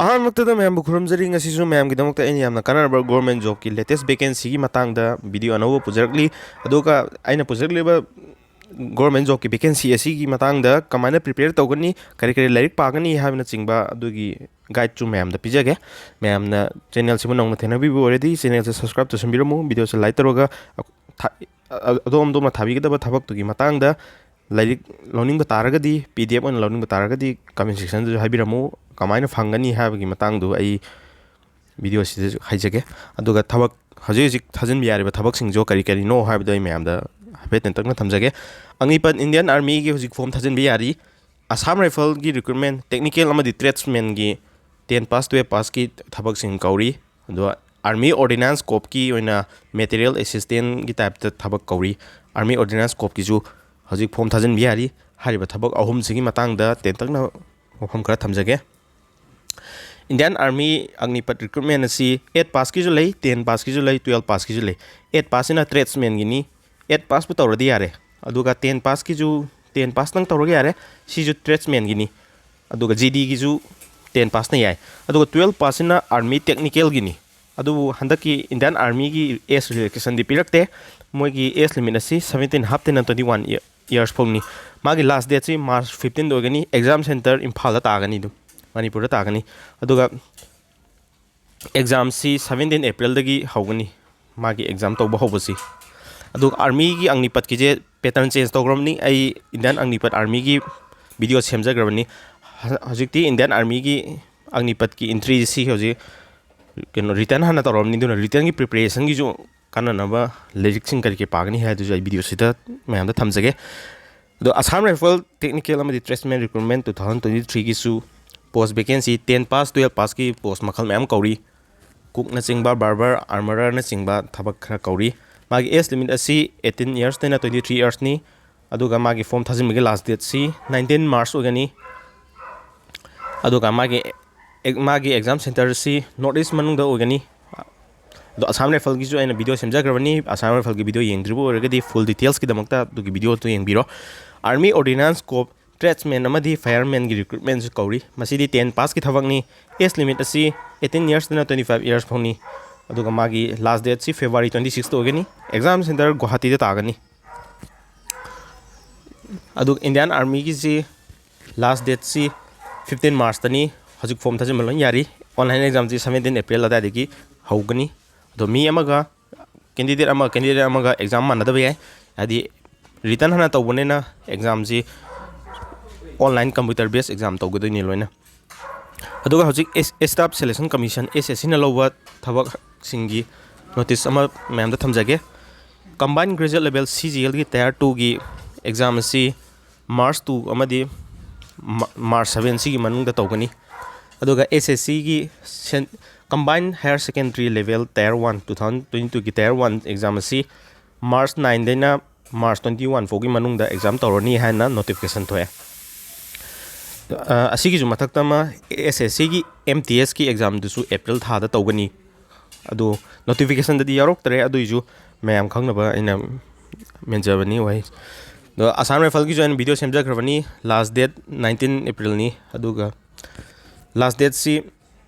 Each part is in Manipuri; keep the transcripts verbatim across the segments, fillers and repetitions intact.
ꯑꯍꯥꯟꯕꯃꯛꯇꯗ ꯃꯌꯥꯝꯕꯨ ꯈꯨꯔꯨꯝꯖꯔꯤ꯫ ꯉꯁꯤꯁꯨ ꯃꯌꯥꯝꯒꯤꯗꯃꯛꯇ ꯑꯩꯅ ꯌꯥꯝꯅ ꯀꯥꯟꯅꯔꯕ ꯒꯣꯔꯃꯦꯟ ꯖꯣꯕꯀꯤ ꯂꯦꯇꯦꯁ ꯚꯦꯀꯦꯟꯁꯤꯒꯤ ꯃꯇꯥꯡꯗ ꯚꯤꯗꯤꯑꯣ ꯑꯅꯧꯕ ꯄꯨꯖꯔꯛꯂꯤ꯫ ꯑꯗꯨꯒ ꯑꯩꯅ ꯄꯨꯖꯔꯛꯂꯤꯕ ꯒꯣꯔꯃꯦꯟ ꯖꯣꯕꯀꯤ ꯚꯦꯀꯦꯟꯁꯤ ꯑꯁꯤꯒꯤ ꯃꯇꯥꯡꯗ ꯀꯃꯥꯏꯅ ꯄ꯭ꯔꯤꯄꯦꯌꯔ ꯇꯧꯒꯅꯤ, ꯀꯔꯤ ꯀꯔꯤ ꯂꯥꯏꯔꯤꯛ ꯄꯥꯒꯅꯤ ꯍꯥꯏꯕꯅꯆꯤꯡꯕ ꯑꯗꯨꯒꯤ ꯒꯥꯏꯗꯁꯨ ꯃꯌꯥꯝꯗ ꯄꯤꯖꯒꯦ꯫ ꯃꯌꯥꯝꯅ ꯆꯦꯅꯦꯜꯁꯤꯕꯨ ꯅꯧꯅ ꯊꯦꯡꯅꯕꯤꯕ ꯑꯣꯏꯔꯗꯤ ꯆꯦꯅꯦꯜꯁꯦ ꯁꯕꯁꯀ꯭ꯔꯥꯏꯕ ꯇꯧꯁꯟꯕꯤꯔꯝꯃꯨ, ꯚꯤꯗꯤꯑꯣꯁꯦ ꯂꯥꯏꯛ ꯇꯧꯔꯒ ꯊꯥ-, ꯑꯗꯣꯝ ꯑꯗꯣꯝꯅ ꯊꯥꯕꯤꯒꯗꯕ ꯊꯕꯛꯇꯨꯒꯤ ꯃꯇꯥꯡꯗ ꯂꯥꯏꯔꯤꯛ ꯂꯧꯅꯤꯡꯕ ꯇꯥꯔꯒꯗꯤ, ꯄꯤ ꯗꯤ ꯑꯦꯐ ꯑꯣꯏꯅ ꯂꯧꯅꯤꯡꯕ ꯇꯥꯔꯒꯗꯤ ꯀꯃꯦꯟ ꯁꯦꯛꯁꯟꯗꯁꯨ ꯍꯥꯏꯕꯤꯔꯝꯃꯨ꯫ ꯀꯃꯥꯏꯅ ꯐꯪꯒꯅꯤ ꯍꯥꯏꯕꯒꯤ ꯃꯇꯥꯡꯗꯨ ꯑꯩ ꯚꯤꯗꯤꯑꯣꯁꯤꯗꯁꯨ ꯍꯥꯏꯖꯒꯦ꯫ ꯑꯗꯨꯒ ꯊꯕꯛ, ꯍꯧꯖꯤꯛ ꯍꯧꯖꯤꯛ ꯊꯥꯖꯤꯟꯕ ꯌꯥꯔꯤꯕ ꯊꯕꯛꯁꯤꯡꯁꯨ ꯀꯔꯤ ꯀꯔꯤꯅꯣ ꯍꯥꯏꯕꯗꯣ ꯑꯩ ꯃꯌꯥꯝꯗ ꯍꯥꯏꯐꯦꯠ ꯇꯦꯟꯇꯛꯅ ꯊꯝꯖꯒꯦ꯫ ꯑꯒꯅꯤꯄꯠ ꯏꯟꯗꯤꯌꯟ ꯑꯥꯔꯃꯤꯒꯤ ꯍꯧꯖꯤꯛ ꯐꯣꯝ ꯊꯥꯖꯤꯟꯕ ꯌꯥꯔꯤ꯫ ꯑꯁꯥꯝ ꯔꯥꯏꯐꯜꯒꯤ ꯔꯤꯀ꯭ꯔꯨꯠꯃꯦꯟ, ꯇꯦꯛꯅꯤꯀꯦꯜ ꯑꯃꯗꯤ ꯇ꯭ꯔꯦꯗꯁꯃꯦꯟꯒꯤ ꯇꯦꯟ ꯄꯥꯁ, ꯇꯨꯌꯦꯜꯞ ꯄꯥꯁꯀꯤ ꯊꯕꯛꯁꯤꯡ ꯀꯧꯔꯤ꯫ ꯑꯗꯨꯒ ꯑꯥꯔꯃꯤ ꯑꯣꯔꯗꯤꯅꯥꯟꯁ ꯀꯣꯞꯀꯤ ꯑꯣꯏꯅ ꯃꯦꯇꯔꯤꯌꯦꯜ ꯑꯦꯁꯤꯁꯇꯦꯟꯒꯤ ꯇꯥꯏꯞꯇ ꯊꯕꯛ ꯀꯧꯔꯤ꯫ ꯑꯥꯔꯃꯤ ꯑꯣꯔꯗꯤꯅꯥꯟꯁ ꯀꯣꯞꯀꯤꯁꯨ ꯍꯧꯖꯤꯛ ꯐꯣꯝ ꯊꯥꯖꯤꯟꯕ ꯌꯥꯔꯤ꯫ ꯍꯥꯏꯔꯤꯕ ꯊꯕꯛ ꯑꯍꯨꯝꯁꯤꯒꯤ ꯃꯇꯥꯡꯗ ꯇꯦꯟꯇꯛꯅ ꯋꯥꯐꯝ ꯈꯔ ꯊꯝꯖꯒꯦ꯫ ꯏꯟꯗꯤꯌꯟ ꯑꯥꯔꯃꯤ ꯑꯒꯅꯤꯄꯠ ꯔꯤꯀ꯭ꯔꯨꯠꯃꯦꯟ ꯑꯁꯤ ꯑꯦꯠ ꯄꯥꯁꯀꯤꯁꯨ ꯂꯩ, ꯇꯦꯟ ꯄꯥꯁꯀꯤꯁꯨ ꯂꯩ, ꯇꯨꯌꯦꯜꯞ ꯄꯥꯁꯀꯤꯁꯨ ꯂꯩ꯫ ꯑꯦꯠ ꯄꯥꯁꯁꯤꯅ ꯇ꯭ꯔꯦꯗꯁꯃꯦꯟꯒꯤꯅꯤ, ꯑꯦꯠ ꯄꯥꯁꯄꯨ ꯇꯧꯔꯗꯤ ꯌꯥꯔꯦ꯫ ꯑꯗꯨꯒ ꯇꯦꯟ ꯄꯥꯁꯀꯤꯁꯨ, ꯇꯦꯟ ꯄꯥꯁꯇꯪ ꯇꯧꯔꯒ ꯌꯥꯔꯦ, ꯁꯤꯁꯨ ꯇ꯭ꯔꯦꯗꯁꯃꯦꯟꯒꯤꯅꯤ꯫ ꯑꯗꯨꯒ ꯖꯤ ꯗꯤꯒꯤꯁꯨ ꯇꯦꯟ ꯄꯥꯁꯅ ꯌꯥꯏ꯫ ꯑꯗꯨꯒ ꯇꯨꯌꯦꯜꯞ ꯄꯥꯁꯁꯤꯅ ꯑꯥꯔꯃꯤ ꯇꯦꯛꯅꯤꯀꯦꯜꯒꯤꯅꯤ꯫ ꯑꯗꯨꯕꯨ ꯍꯟꯗꯛꯀꯤ ꯏꯟꯗꯤꯌꯟ ꯑꯥꯔꯃꯤꯒꯤ ꯑꯦꯖ ꯔꯤꯂꯦꯛꯁꯦꯁꯟꯗꯤ ꯄꯤꯔꯛꯇꯦ꯫ ꯃꯣꯏꯒꯤ ꯑꯦꯖ ꯂꯤꯃꯤꯠ ꯑꯁꯤ ꯁꯕꯦꯟꯇꯤꯟ ꯍꯥꯞꯇꯩꯅ ꯇ꯭ꯋꯦꯟꯇꯤ ꯋꯥꯟ ꯏꯌꯔꯁ ꯐꯥꯎꯅꯤ꯫ ꯃꯥꯒꯤ ꯂꯥꯁ ꯗꯦꯠꯁꯤ ꯃꯥꯔꯆ ꯐꯤꯐꯇꯤꯟꯗ ꯑꯣꯏꯒꯅꯤ꯫ ꯑꯦꯛꯖꯥꯝ ꯁꯦꯟꯇꯔ ꯏꯝꯐꯥꯜꯗ ꯇꯥꯒꯅꯤ, ꯑꯗꯨꯝ ꯃꯅꯤꯄꯨꯔꯗ ꯇꯥꯒꯅꯤ꯫ ꯑꯗꯨꯒ ꯑꯦꯛꯖꯥꯝꯁꯤ ꯁꯕꯦꯟꯇꯤꯟ ꯑꯦꯄ꯭ꯔꯤꯜꯗꯒꯤ ꯍꯧꯒꯅꯤ, ꯃꯥꯒꯤ ꯑꯦꯛꯖꯥꯝ ꯇꯧꯕ ꯍꯧꯕꯁꯤ꯫ ꯑꯗꯨꯒ ꯑꯥꯔꯃꯤꯒꯤ ꯑꯒꯅꯤꯄꯠꯀꯤꯁꯦ ꯄꯦꯇꯔꯟ ꯆꯦꯟꯖ ꯇꯧꯈ꯭ꯔꯕꯅꯤ꯫ ꯑꯩ ꯏꯟꯗꯤꯌꯟ ꯑꯒꯅꯤꯄꯠ ꯑꯥꯔꯃꯤꯒꯤ ꯚꯤꯗꯤꯑꯣ ꯁꯦꯝꯖꯈ꯭ꯔꯕꯅꯤ꯫ ꯍ-, ꯍꯧꯖꯤꯛꯇꯤ ꯏꯟꯗꯤꯌꯟ ꯑꯥꯔꯃꯤꯒꯤ ꯑꯒꯅꯤꯄꯠꯀꯤ ꯑꯦꯟꯇ꯭ꯔꯤꯁꯤ ꯍꯧꯖꯤꯛ ꯀꯩꯅꯣ, ꯔꯤꯇꯟ ꯍꯥꯟꯅ ꯇꯧꯔꯕꯅꯤ, ꯑꯗꯨꯅ ꯔꯤꯇꯟꯒꯤ ꯄ꯭ꯔꯤꯄꯦꯔꯦꯁꯟꯒꯤꯁꯨ ꯀꯥꯟꯅꯅꯕ ꯂꯥꯏꯔꯤꯛꯁꯤꯡ ꯀꯔꯤ ꯀꯔꯤ ꯄꯥꯒꯅꯤ ꯍꯥꯏꯗꯨꯁꯨ ꯑꯩ ꯚꯤꯗꯤꯑꯣꯁꯤꯗ ꯃꯌꯥꯝꯗ ꯊꯝꯖꯒꯦ꯫ ꯑꯗꯣ ꯑꯁꯥꯝ ꯔꯥꯏꯐꯜ ꯇꯦꯛꯅꯤꯀꯦꯜ ꯑꯃꯗꯤ ꯇ꯭ꯔꯦꯗꯁꯃꯦꯟ ꯔꯤꯀ꯭ꯔꯨꯠꯃꯦꯟ ꯇꯨ ꯊꯥꯎꯖꯟ ꯇ꯭ꯋꯦꯟꯇꯤ ꯊ꯭ꯔꯤꯒꯤꯁꯨ ꯄꯣꯁ ꯚꯦꯀꯦꯟꯁꯤ ꯇꯦꯟ ꯄꯥꯁ, ꯇꯨꯌꯦꯜꯞ ꯄꯥꯁꯀꯤ ꯄꯣꯁ ꯃꯈꯜ ꯃꯌꯥꯝ ꯀꯧꯔꯤ꯫ ꯀꯨꯛꯅꯆꯤꯡꯕ, ꯕꯥꯔꯕꯔ, ꯑꯥꯔꯃꯔꯅꯆꯤꯡꯕ ꯊꯕꯛ ꯈꯔ ꯀꯧꯔꯤ꯫ ꯃꯥꯒꯤ ꯑꯦꯖ ꯂꯤꯃꯤꯠ ꯑꯁꯤ ꯑꯩꯠꯇꯤꯟ ꯏꯌꯔꯁꯇꯩꯅ ꯇ꯭ꯋꯦꯟꯇꯤ ꯊ꯭ꯔꯤ ꯏꯌꯔꯁꯅꯤ꯫ ꯑꯗꯨꯒ ꯃꯥꯒꯤ ꯐꯣꯝ ꯊꯥꯖꯤꯟꯕꯒꯤ ꯂꯥꯁ ꯗꯦꯠꯁꯤ ꯅꯥꯏꯟꯇꯤꯟ ꯃꯥꯔꯆ ꯑꯣꯏꯒꯅꯤ꯫ ꯑꯗꯨꯒ ꯃꯥꯒꯤ ꯑꯦꯛ-, ꯃꯥꯒꯤ ꯑꯦꯛꯖꯥꯝ ꯁꯦꯟꯇꯔꯁꯤ ꯅꯣꯔꯠ ꯏꯁ ꯃꯅꯨꯡꯗ ꯑꯣꯏꯒꯅꯤ꯫ ꯑꯗꯣ ꯑꯁꯥꯝ ꯔꯥꯏꯐꯜꯒꯤꯁꯨ ꯑꯩꯅ ꯚꯤꯗꯤꯑꯣ ꯁꯦꯝꯖꯈ꯭ꯔꯕꯅꯤ꯫ ꯑꯁꯥꯝ ꯔꯥꯏꯐꯜꯒꯤ ꯚꯤꯗꯤꯑꯣ ꯌꯦꯡꯗ꯭ꯔꯤꯕ ꯑꯣꯏꯔꯒꯗꯤ ꯐꯨꯜ ꯗꯤꯇꯦꯜꯁꯀꯤꯗꯃꯛꯇ ꯑꯗꯨꯒꯤ ꯚꯤꯗꯤꯑꯣꯗꯨ ꯌꯦꯡꯕꯤꯔꯣ꯫ ꯑꯥꯔꯃꯤ ꯑꯣꯔꯗꯤꯅꯥꯟꯁ ꯀꯣꯞ tradesman ꯑꯃꯗꯤ firemanꯒꯤ recruitmentꯁꯨ ꯀꯧꯔꯤ꯫ ꯃꯁꯤꯗꯤ ten passꯀꯤ ꯊꯕꯛꯅꯤ꯫ Age limit ꯑꯁꯤ eighteen yearsꯇꯩꯅ twenty five years ꯐꯥꯎꯅꯤ꯫ ꯑꯗꯨꯒ ꯃꯥꯒꯤ last dateꯁꯤ February twenty sixꯇ ꯑꯣꯏꯒꯅꯤ꯫ Exam center ꯒꯨꯋꯥꯍꯥꯇꯤꯗ ꯇꯥꯒꯅꯤ꯫ ꯑꯗꯨꯒ Indian Armyꯒꯤꯁꯤ last dateꯁꯤ fifteen Marchꯇꯅꯤ꯫ ꯍꯧꯖꯤꯛ form ꯊꯥꯖꯤꯟꯕ ꯂꯣꯏ ꯌꯥꯔꯤ꯫ Online examꯁꯤ seventeen April ꯑꯗꯨꯋꯥꯏꯗꯒꯤ ꯍꯧꯒꯅꯤ꯫ ꯑꯗꯣ ꯃꯤ ꯑꯃꯒ, candidate ꯑꯃ candidate ꯑꯃꯒ exam ꯃꯥꯟꯅꯗꯕ ꯌꯥꯏ꯫ ꯍꯥꯏꯗꯤ written ꯍꯥꯟꯅ ꯇꯧꯕꯅꯤꯅ examꯁꯤ online computer based exam ꯇꯧꯒꯗꯣꯏꯅꯤ ꯂꯣꯏꯅ꯫ ꯑꯗꯨꯒ ꯍꯧꯖꯤꯛ ꯑꯦꯁ-, Staff Selection Commission, S S Cꯅ ꯂꯧꯕ ꯊꯕꯛꯁꯤꯡꯒꯤ notice ꯑꯃ ꯃꯌꯥꯝꯗ ꯊꯝꯖꯒꯦ꯫ Combined Graduate Level CGLꯒꯤ Tier twoꯒꯤ exam ꯑꯁꯤ March two ꯑꯃꯗꯤ Ma-, March seven ꯁꯤꯒꯤ ꯃꯅꯨꯡꯗ ꯇꯧꯒꯅꯤ꯫ ꯑꯗꯨꯒ S S Cꯒꯤ Cen-, Combined Higher Secondary Level Tier one, two thousand twenty twoꯒꯤ Tier one exam ꯑꯁꯤ March nineꯗꯩꯅ March twenty one ꯐꯥꯎꯒꯤ ꯃꯅꯨꯡꯗ exam ꯇꯧꯔꯅꯤ ꯍꯥꯏꯅ notification ꯊꯣꯛꯑꯦ꯫ ꯑ, ꯑꯁꯤꯒꯤꯁꯨ ꯃꯊꯛꯇ ꯑꯃ S S Cꯒꯤ MTSꯀꯤ examꯗꯨꯁꯨ April ꯊꯥꯗ ꯇꯧꯒꯅꯤ꯫ ꯑꯗꯨ notificationꯗꯗꯤ ꯌꯥꯎꯔꯛꯇ꯭ꯔꯦ, ꯑꯗꯨꯏꯁꯨ ꯃꯌꯥꯝ ꯈꯪꯅꯕ ꯑꯩꯅ ꯃꯦꯟꯖꯕꯅꯤ ꯋꯥꯍꯩ꯫ ꯑꯗꯣ Assam Riflesꯒꯤꯁꯨ ꯑꯩꯅ video ꯁꯦꯝꯖꯈ꯭ꯔꯕꯅꯤ꯫ Last date nineteen Aprilꯅꯤ, ꯑꯗꯨꯒ last dateꯁꯤ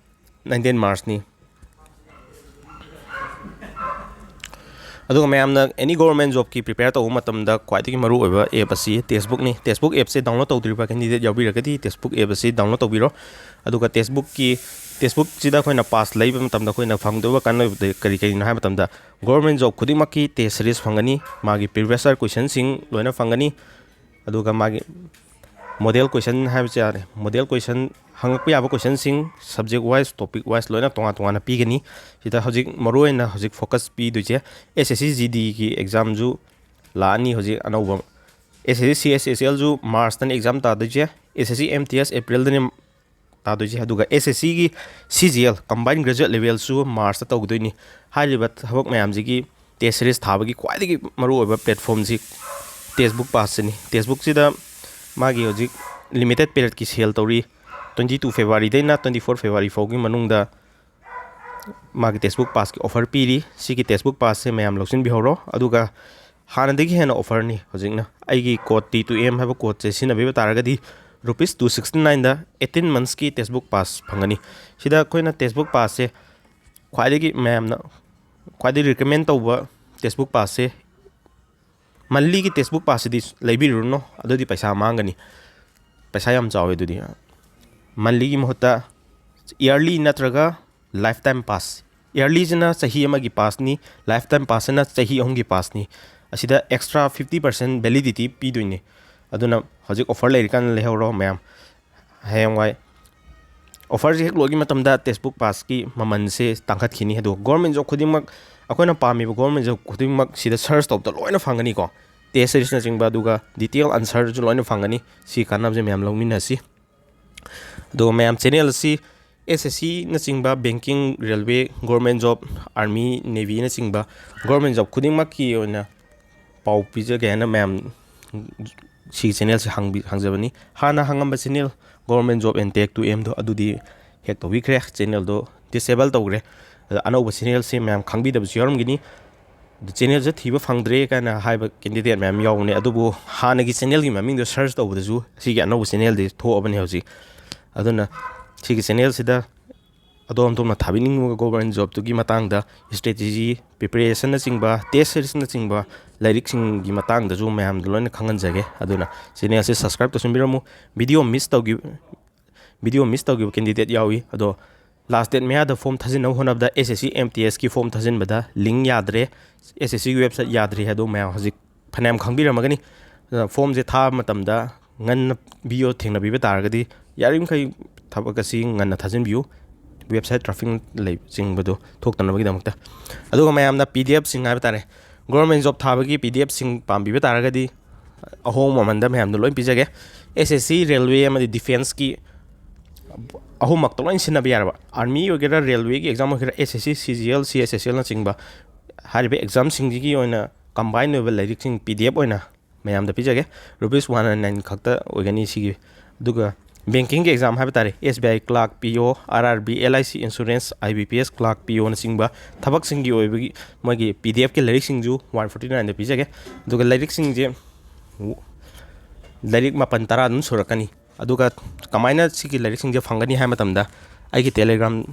nineteen Marchꯅꯤ꯫ ꯑꯗꯨꯒ ꯃꯌꯥꯝꯅ any government jobꯀꯤ prepare ꯇꯧꯕ ꯃꯇꯝꯗ ꯈ꯭ꯋꯥꯏꯗꯒꯤ ꯃꯔꯨꯑꯣꯏꯕ app ꯑꯁꯤ Testbookꯅꯤ꯫ Testbook appꯁꯦ download ꯇꯧꯗ꯭ꯔꯤꯕ candidate ꯌꯥꯎꯕꯤꯔꯒꯗꯤ Testbook app ꯑꯁꯤ download ꯇꯧꯕꯤꯔꯣ꯫ ꯑꯗꯨꯒ Testbookꯀꯤ, Testbookꯁꯤꯗ ꯑꯩꯈꯣꯏꯅ pass ꯂꯩꯕ ꯃꯇꯝꯗ ꯑꯩꯈꯣꯏꯅ ꯐꯪꯗꯧꯕ ꯀꯥꯟꯅꯕꯗꯤ ꯀꯔꯤ ꯀꯔꯤꯅꯣ ꯍꯥꯏꯕ ꯃꯇꯝꯗ, government job ꯈꯨꯗꯤꯡꯃꯛꯀꯤ test series ꯐꯪꯒꯅꯤ, ꯃꯥꯒꯤ previous year questionꯁꯤꯡ ꯂꯣꯏꯅ ꯐꯪꯒꯅꯤ꯫ ꯑꯗꯨꯒ ꯃꯥꯒꯤ model question ꯍꯥꯏꯕꯁꯨ ꯌꯥꯔꯦ, model question, ꯍꯪꯉꯛꯄ ꯌꯥꯕ questionꯁꯤꯡ subject wise, topic wise ꯂꯣꯏꯅ ꯇꯣꯉꯥꯟ ꯇꯣꯉꯥꯟꯅ ꯄꯤꯒꯅꯤ꯫ ꯁꯤꯗ ꯍꯧꯖꯤꯛ ꯃꯔꯨꯑꯣꯏꯅ ꯍꯧꯖꯤꯛ focus ꯄꯤꯗꯣꯏꯁꯦ S S C G Dꯒꯤ examꯁꯨ ꯂꯥꯛꯑꯅꯤ꯫ ꯍꯧꯖꯤꯛ ꯑꯅꯧꯕ S S C C S H Lꯁꯨ Marchꯇꯅ exam ꯇꯥꯗꯣꯏꯁꯦ, S S C MTS Aprilꯗꯅꯤ ꯇꯥꯗꯣꯏꯁꯦ, ꯑꯗꯨꯒ S S Cꯒꯤ CGL, Combined Graduate Levelꯁꯨ Marchꯇ ꯇꯧꯒꯗꯣꯏꯅꯤ꯫ ꯍꯥꯏꯔꯤꯕ ꯊꯕꯛ ꯃꯌꯥꯝꯁꯤꯒꯤ test series ꯊꯥꯕꯒꯤ ꯈ꯭ꯋꯥꯏꯗꯒꯤ ꯃꯔꯨꯑꯣꯏꯕ platformꯁꯤ Testbook Passꯁꯤꯅꯤ꯫ Testbookꯁꯤꯗ ꯃꯥꯒꯤ ꯍꯧꯖꯤꯛ limited periodꯀꯤ sale ꯇꯧꯔꯤ꯫ Twenty two Februaryꯗꯩꯅ twenty four February ꯐꯥꯎꯒꯤ ꯃꯅꯨꯡꯗ ꯃꯥꯒꯤ Testbook Passꯀꯤ offer ꯄꯤꯔꯤ꯫ ꯁꯤꯒꯤ Testbook Passꯁꯦ ꯃꯌꯥꯝ ꯂꯧꯁꯤꯟꯕꯤꯍꯧꯔꯣ꯫ ꯑꯗꯨꯒ ꯍꯥꯟꯅꯗꯒꯤ ꯍꯦꯟꯅ offerꯅꯤ ꯍꯧꯖꯤꯛꯅ꯫ ꯑꯩꯒꯤ code T two M ꯍꯥꯏꯕ codeꯁꯦ ꯁꯤꯖꯤꯟꯅꯕꯤꯕ ꯇꯥꯔꯒꯗꯤ rupees two sixty nineꯗ eighteen monthsꯀꯤ textbook pass ꯐꯪꯒꯅꯤ꯫ ꯁꯤꯗ ꯑꯩꯈꯣꯏꯅ textbook passꯁꯦ ꯈ꯭ꯋꯥꯏꯗꯒꯤ ꯃꯌꯥꯝꯅ ꯈ꯭ꯋꯥꯏꯗꯒꯤ recommend ꯇꯧꯕ textbook passꯁꯦ, monthlyꯒꯤ textbook passꯁꯤꯗꯤ ꯂꯩꯕꯤꯔꯨꯔꯅꯨ, ꯑꯗꯨꯗꯤ ꯄꯩꯁꯥ ꯃꯥꯡꯒꯅꯤ, ꯄꯩꯁꯥ ꯌꯥꯝ ꯆꯥꯎꯋꯦ꯫ ꯑꯗꯨꯗꯤ monthlyꯒꯤ ꯃꯍꯨꯠꯇ yearly ꯅꯠꯇ꯭ꯔꯒ lifetime pass꯫ Yearlyꯁꯤꯅ ꯆꯍꯤ ꯑꯃꯒꯤ passꯅꯤ, lifetime passꯁꯤꯅ ꯆꯍꯤ ꯑꯍꯨꯝꯒꯤ passꯅꯤ꯫ ꯑꯁꯤꯗ extra fifty percent validity ꯄꯤꯗꯣꯏꯅꯤ꯫ ꯑꯗꯨꯅ ꯍꯧꯖꯤꯛ offer ꯂꯩꯔꯤꯀꯥꯟꯗ ꯂꯩꯍꯧꯔꯣ ꯃꯌꯥꯝ꯫ ꯍꯌꯦꯡꯋꯥꯏ offerꯁꯦ ꯍꯦꯛ ꯂꯣꯏꯈꯤ ꯃꯇꯝꯗ textbook passꯀꯤ ꯃꯃꯜꯁꯦ ꯇꯥꯡꯈꯠꯈꯤꯅꯤ꯫ ꯑꯗꯨꯒ government job ꯈꯨꯗꯤꯡꯃꯛ, ꯑꯩꯈꯣꯏꯅ ꯄꯥꯝꯃꯤꯕ government job ꯈꯨꯗꯤꯡꯃꯛ ꯁꯤꯗ search ꯇꯧꯕꯗ ꯂꯣꯏꯅ ꯐꯪꯒꯅꯤꯀꯣ꯫ Test seriesꯅꯆꯤꯡꯕ, ꯑꯗꯨꯒ detail answerꯁꯨ ꯂꯣꯏꯅ ꯐꯪꯒꯅꯤ꯫ ꯁꯤ ꯀꯥꯟꯅꯕꯁꯦ ꯃꯌꯥꯝ ꯂꯧꯃꯤꯟꯅꯁꯤ꯫ ꯑꯗꯨꯒ ꯃꯌꯥꯝ, channel ꯑꯁꯤ SSCꯅꯆꯤꯡꯕ, banking, railway, government job, army, navyꯅꯆꯤꯡꯕ government job ꯈꯨꯗꯤꯡꯃꯛꯀꯤ ꯑꯣꯏꯅ ꯄꯥꯎ ꯄꯤꯖꯒꯦ ꯍꯥꯏꯅ ꯃꯌꯥꯝ ꯁꯤꯒꯤ channelꯁꯦ ꯍꯥꯡꯕꯤ-, ꯍꯥꯡꯖꯕꯅꯤ꯫ ꯍꯥꯟꯅ ꯍꯥꯡꯉꯝꯕ channel Government Job and Tech two Mꯗꯣ ꯑꯗꯨꯗꯤ hack ꯇꯧꯕꯤꯈ꯭ꯔꯦ, channelꯗꯣ disable ꯇꯧꯈ꯭ꯔꯦ꯫ ꯑꯗ ꯑꯅꯧꯕ channelꯁꯦ ꯃꯌꯥꯝ ꯈꯪꯕꯤꯗꯕꯁꯨ ꯌꯥꯎꯔꯝꯒꯅꯤ꯫ ꯑꯗ channelꯁꯦ ꯊꯤꯕ ꯐꯪꯗ꯭ꯔꯦ ꯀꯥꯏꯅ ꯍꯥꯏꯕ candidate ꯃꯌꯥꯝ ꯌꯥꯎꯕꯅꯦ, ꯑꯗꯨꯕꯨ ꯍꯥꯟꯅꯒꯤ channelꯒꯤ ꯃꯃꯤꯡꯗꯣ search ꯇꯧꯕꯗꯁꯨ ꯁꯤꯒꯤ ꯑꯅꯧꯕ channelꯗꯤ ꯊꯣꯛꯑꯕꯅꯦ ꯍꯧꯖꯤꯛ꯫ ꯑꯗꯨꯅ ꯁꯤꯒꯤ channelꯁꯤꯗ ꯑꯗꯣꯝ ꯑꯗꯣꯝꯅ ꯊꯥꯕꯤꯅꯤꯡꯕ government jobꯇꯨꯒꯤ ꯃꯇꯥꯡꯗ strategy, preparationꯅꯆꯤꯡꯕ, test seriesꯅꯆꯤꯡꯕ ꯂꯥꯏꯔꯤꯛꯁꯤꯡꯒꯤ ꯃꯇꯥꯡꯗꯁꯨ ꯃꯌꯥꯝꯗ ꯂꯣꯏꯅ ꯈꯪꯍꯟꯖꯒꯦ꯫ ꯑꯗꯨꯅ channelꯁꯦ subscribe ꯇꯧꯁꯤꯟꯕꯤꯔꯝꯃꯨ꯫ Video miss ꯇꯧꯈꯤꯕ, video miss ꯇꯧꯈꯤꯕ candidate ꯌꯥꯎꯏ, ꯑꯗꯣ last date ꯃꯌꯥꯗ form ꯊꯥꯖꯤꯟꯅꯕ ꯍꯣꯠꯅꯕꯗ SSC MTSꯀꯤ form ꯊꯥꯖꯤꯟꯕꯗ link ꯌꯥꯗ꯭ꯔꯦ, SSCꯒꯤ website ꯌꯥꯗ꯭ꯔꯦ ꯍꯥꯏꯗꯣ ꯃꯌꯥꯝ ꯍꯧꯖꯤꯛ ꯐꯅꯌꯥꯝ ꯈꯪꯕꯤꯔꯝꯃꯒꯅꯤ꯫ ꯑꯗꯨꯅ formꯁꯦ ꯊꯥꯕ ꯃꯇꯝꯗ ꯉꯟꯅ video ꯊꯦꯡꯅꯕꯤꯕ ꯇꯥꯔꯒꯗꯤ ꯌꯥꯔꯤꯃꯈꯩ ꯊꯕꯛ ꯑꯁꯤ ꯉꯟꯅ ꯊꯥꯖꯤꯟꯕꯤꯌꯨ, website traffic ꯂꯩꯕꯆꯤꯡꯕꯗꯣ ꯊꯣꯛꯇꯅꯕꯒꯤꯗꯃꯛꯇ꯫ ꯑꯗꯨꯒ ꯃꯌꯥꯝꯅ PDFꯁꯤꯡ ꯍꯥꯏꯕ ꯇꯥꯔꯦ, government job ꯊꯥꯕꯒꯤ PDFꯁꯤꯡ ꯄꯥꯝꯕꯤꯕ ꯇꯥꯔꯒꯗꯤ ꯑꯍꯣꯡꯕ ꯃꯃꯟꯗ ꯃꯌꯥꯝꯗ ꯂꯣꯏ ꯄꯤꯖꯒꯦ꯫ SSC, railway ꯑꯃꯗꯤ defenceꯀꯤ ꯑꯍꯨꯝꯃꯛꯇ ꯂꯣꯏ ꯁꯤꯖꯤꯟꯅꯕ ꯌꯥꯔꯕ, army ꯑꯣꯏꯒꯦꯔꯥ, railwayꯒꯤ exam ꯑꯣꯏꯒꯦꯔꯥ, SSC, CGL, CHSLꯅꯆꯤꯡꯕ ꯍꯥꯏꯔꯤꯕ examꯁꯤꯡꯁꯤꯒꯤ ꯑꯣꯏꯅ combine ꯑꯣꯏꯕ ꯂꯥꯏꯔꯤꯛꯁꯤꯡ PDF ꯑꯣꯏꯅ ꯃꯌꯥꯝꯗ ꯄꯤꯖꯒꯦ꯫ Rupees one nine nine ꯈꯛꯇ ꯑꯣꯏꯒꯅꯤ ꯁꯤꯒꯤ꯫ ꯑꯗꯨꯒ ꯕꯦꯡꯀꯤꯡꯒꯤ ꯑꯦꯛꯖꯥꯝ ꯍꯥꯏꯕ ꯇꯥꯔꯦ, ꯑꯦꯁ B I clerk P O, R R B, L I C insurance, I B P S clerk P ꯑꯣꯅꯆꯤꯡꯕ ꯊꯕꯛꯁꯤꯡꯒꯤ ꯑꯣꯏꯕꯒꯤ ꯃꯣꯏꯒꯤ ꯄꯤ ꯗꯤ ꯑꯦꯐꯀꯤ ꯂꯥꯏꯔꯤꯛꯁꯤꯡꯁꯨ ꯋꯥꯟ ꯐꯣꯔꯇꯤ ꯅꯥꯏꯟꯗ ꯄꯤꯖꯒꯦ꯫ ꯑꯗꯨꯒ ꯂꯥꯏꯔꯤꯛꯁꯤꯡꯁꯦ ꯂꯥꯏꯔꯤꯛ ꯃꯥꯄꯟ ꯇꯔꯥ ꯑꯗꯨꯝ ꯁꯨꯔꯛꯀꯅꯤ꯫ ꯑꯗꯨꯒ ꯀꯃꯥꯏꯅ ꯁꯤꯒꯤ ꯂꯥꯏꯔꯤꯛꯁꯤꯡꯁꯦ ꯐꯪꯒꯅꯤ ꯍꯥꯏꯕ ꯃꯇꯝꯗ, ꯑꯩꯒꯤ Telegram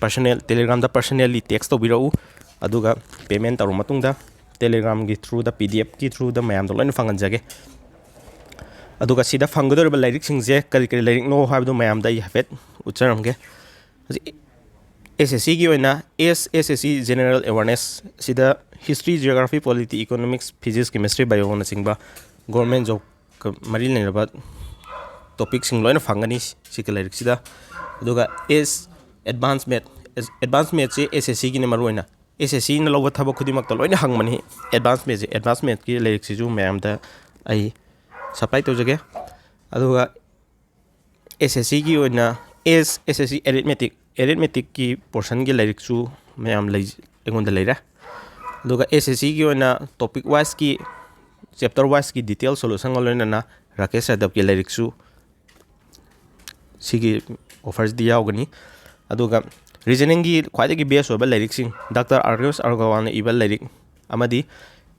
personal, Telegramꯗ personally text ꯇꯧꯕꯤꯔꯛꯎ꯫ ꯑꯗꯨꯒ payment ꯇꯧꯔꯕ ꯃꯇꯨꯡꯗ Telegramꯒꯤ throughꯗ, ꯄꯤ ꯗꯤ ꯑꯦꯐꯀꯤ throughꯗ ꯃꯌꯥꯝꯗ ꯂꯣꯏꯅ ꯐꯪꯍꯟꯖꯒꯦ꯫ ꯑꯗꯨꯒ ꯁꯤꯗ ꯐꯪꯒꯗꯧꯔꯤꯕ ꯂꯥꯏꯔꯤꯛꯁꯤꯡꯁꯦ ꯀꯔꯤ ꯀꯔꯤ ꯂꯥꯏꯔꯤꯛꯅꯣ ꯍꯥꯏꯕꯗꯨ ꯃꯌꯥꯝꯗ ꯑꯩ ꯍꯥꯏꯐꯦꯠ ꯎꯠꯆꯔꯝꯒꯦ꯫ ꯍꯧꯖꯤꯛ ꯑꯦꯁ ꯑꯦꯁ ꯁꯤꯒꯤ ꯑꯣꯏꯅ, ꯑꯦꯁ ꯑꯦꯁ ꯁꯤ General Awareness, ꯁꯤꯗ History, Geography, Polity, Economics, Physics, Chemistry, Bioꯅꯆꯤꯡꯕ government job ꯃꯔꯤ ꯂꯩꯅꯕ topicꯁꯤꯡ ꯂꯣꯏꯅ ꯐꯪꯒꯅꯤ ꯁꯤꯒꯤ ꯂꯥꯏꯔꯤꯛꯁꯤꯗ꯫ ꯑꯗꯨꯒ ꯑꯦꯁ Advance Math, Advance Mathꯁꯤ ꯑꯦꯁ ꯑꯦꯁ ꯁꯤꯒꯤꯅ ꯃꯔꯨꯑꯣꯏꯅ, ꯑꯦꯁ ꯑꯦꯁ ꯁꯤꯅ ꯂꯧꯕ ꯊꯕꯛ ꯈꯨꯗꯤꯡꯃꯛꯇ ꯂꯣꯏꯅ ꯍꯪꯕꯅꯤ Advance Mathꯁꯦ꯫ Advance Mathꯀꯤ ꯂꯥꯏꯔꯤꯛꯁꯤꯁꯨ ꯃꯌꯥꯝꯗ ꯑꯩ supply ꯇꯧꯖꯒꯦ꯫ ꯑꯗꯨꯒ ꯑꯦꯁ ꯑꯦꯁ ꯁꯤꯒꯤ ꯑꯣꯏꯅ ꯑꯦꯁ ꯑꯦꯁ ꯑꯦꯁ ꯁꯤ Arithmetic, Arithmeticꯀꯤ portionꯒꯤ ꯂꯥꯏꯔꯤꯛꯁꯨ ꯃꯌꯥꯝ ꯂꯩ, ꯑꯩꯉꯣꯟꯗ ꯂꯩꯔꯦ꯫ ꯑꯗꯨꯒ ꯑꯦꯁ ꯑꯦꯁ ꯁꯤꯒꯤ ꯑꯣꯏꯅ topic wiseꯀꯤ, chapter wiseꯀꯤ detail solutionꯒ ꯂꯣꯏꯅꯅ ꯔꯥꯀꯦꯁ ꯌꯥꯗꯕꯀꯤ ꯂꯥꯏꯔꯤꯛꯁꯨ ꯁꯤꯒꯤ offerꯁꯤꯗ ꯌꯥꯎꯒꯅꯤ꯫ ꯑꯗꯨꯒ reasoningꯒꯤ ꯈ꯭ꯋꯥꯏꯗꯒꯤ best ꯑꯣꯏꯕ ꯂꯥꯏꯔꯤꯛꯁꯤꯡ, ꯗꯥꯛꯇꯔ ꯑꯥꯔ ꯀꯦ ꯑꯦꯁ ꯑꯒꯔꯋꯥꯜꯅ ꯏꯕ ꯂꯥꯏꯔꯤꯛ ꯑꯃꯗꯤ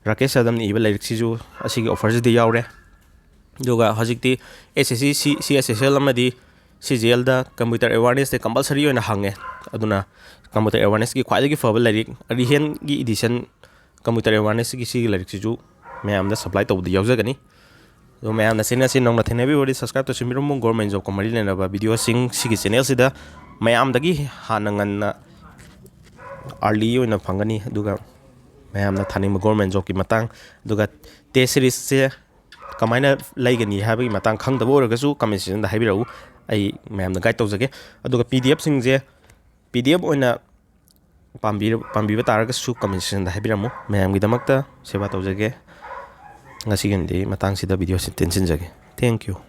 ꯔꯥꯀꯦꯁ ꯌꯥꯗꯕꯅ ꯏꯕ ꯂꯥꯏꯔꯤꯛꯁꯤꯁꯨ ꯑꯁꯤꯒꯤ offerꯁꯤꯗ ꯌꯥꯎꯔꯦ꯫ ꯑꯗꯨꯒ ꯍꯧꯖꯤꯛꯇꯤ ꯑꯦꯁ ꯑꯦꯁ ꯁꯤ, ꯁꯤ ꯑꯦꯁ ꯑꯦꯁ ꯑꯦꯜ ꯑꯃꯗꯤ ꯁꯤ ꯖꯤ ꯑꯦꯜꯗ computer awarenessꯁꯦ compulsory ꯑꯣꯏꯅ ꯍꯪꯉꯦ꯫ ꯑꯗꯨꯅ computer awarenessꯀꯤ ꯈ꯭ꯋꯥꯏꯗꯒꯤ ꯐꯕ ꯂꯥꯏꯔꯤꯛ, ꯑꯔꯤꯍꯦꯟꯒꯤ edition computer awarenessꯀꯤ ꯁꯤꯒꯤ ꯂꯥꯏꯔꯤꯛꯁꯤꯁꯨ ꯃꯌꯥꯝꯗ supply ꯇꯧꯕꯗ ꯌꯥꯎꯖꯒꯅꯤ꯫ ꯑꯗꯣ ꯃꯌꯥꯝꯅ channelꯁꯤ ꯅꯧꯅ ꯊꯦꯡꯅꯕꯤꯔꯕꯗꯤ subscribe ꯇꯧꯁꯤꯟꯕꯤꯔꯝꯃꯨ꯫ Government jobꯀ ꯃꯔꯤ ꯂꯩꯅꯕ videoꯁꯤꯡ ꯁꯤꯒꯤ channelꯁꯤꯗ ꯃꯌꯥꯝꯗꯒꯤ ꯍꯥꯟꯅ ꯉꯟꯅ early ꯑꯣꯏꯅ ꯐꯪꯒꯅꯤ꯫ ꯑꯗꯨꯒ ꯃꯌꯥꯝꯅ ꯊꯥꯅꯤꯡꯕ government jobꯀꯤ ꯃꯇꯥꯡ, ꯑꯗꯨꯒ test seriesꯁꯦ ꯀꯃꯥꯏꯅ ꯂꯩꯒꯅꯤ ꯍꯥꯏꯕꯒꯤ ꯃꯇꯥꯡ ꯈꯪꯗꯕ ꯑꯣꯏꯔꯒꯁꯨ comment sectionꯗ ꯍꯥꯏꯕꯤꯔꯛꯎ, ꯑꯩ ꯃꯌꯥꯝꯗ guide ꯇꯧꯖꯒꯦ꯫ ꯑꯗꯨꯒ P D Fꯁꯤꯡꯁꯦ, P D F ꯑꯣꯏꯅ ꯄꯥꯝꯕꯤꯔ-, ꯄꯥꯝꯕꯤꯕ ꯇꯥꯔꯒꯁꯨ comment sectionꯗ ꯍꯥꯏꯕꯤꯔꯝꯃꯨ꯫ ꯃꯌꯥꯝꯒꯤꯗꯃꯛꯇ ꯁꯦꯕꯥ ꯇꯧꯖꯒꯦ꯫ ꯉꯁꯤꯒꯤꯗꯤ ꯃꯇꯥꯡꯁꯤꯗ videoꯁꯤ ꯇꯦꯟꯁꯤꯟꯖꯒꯦ꯫ Thank you꯫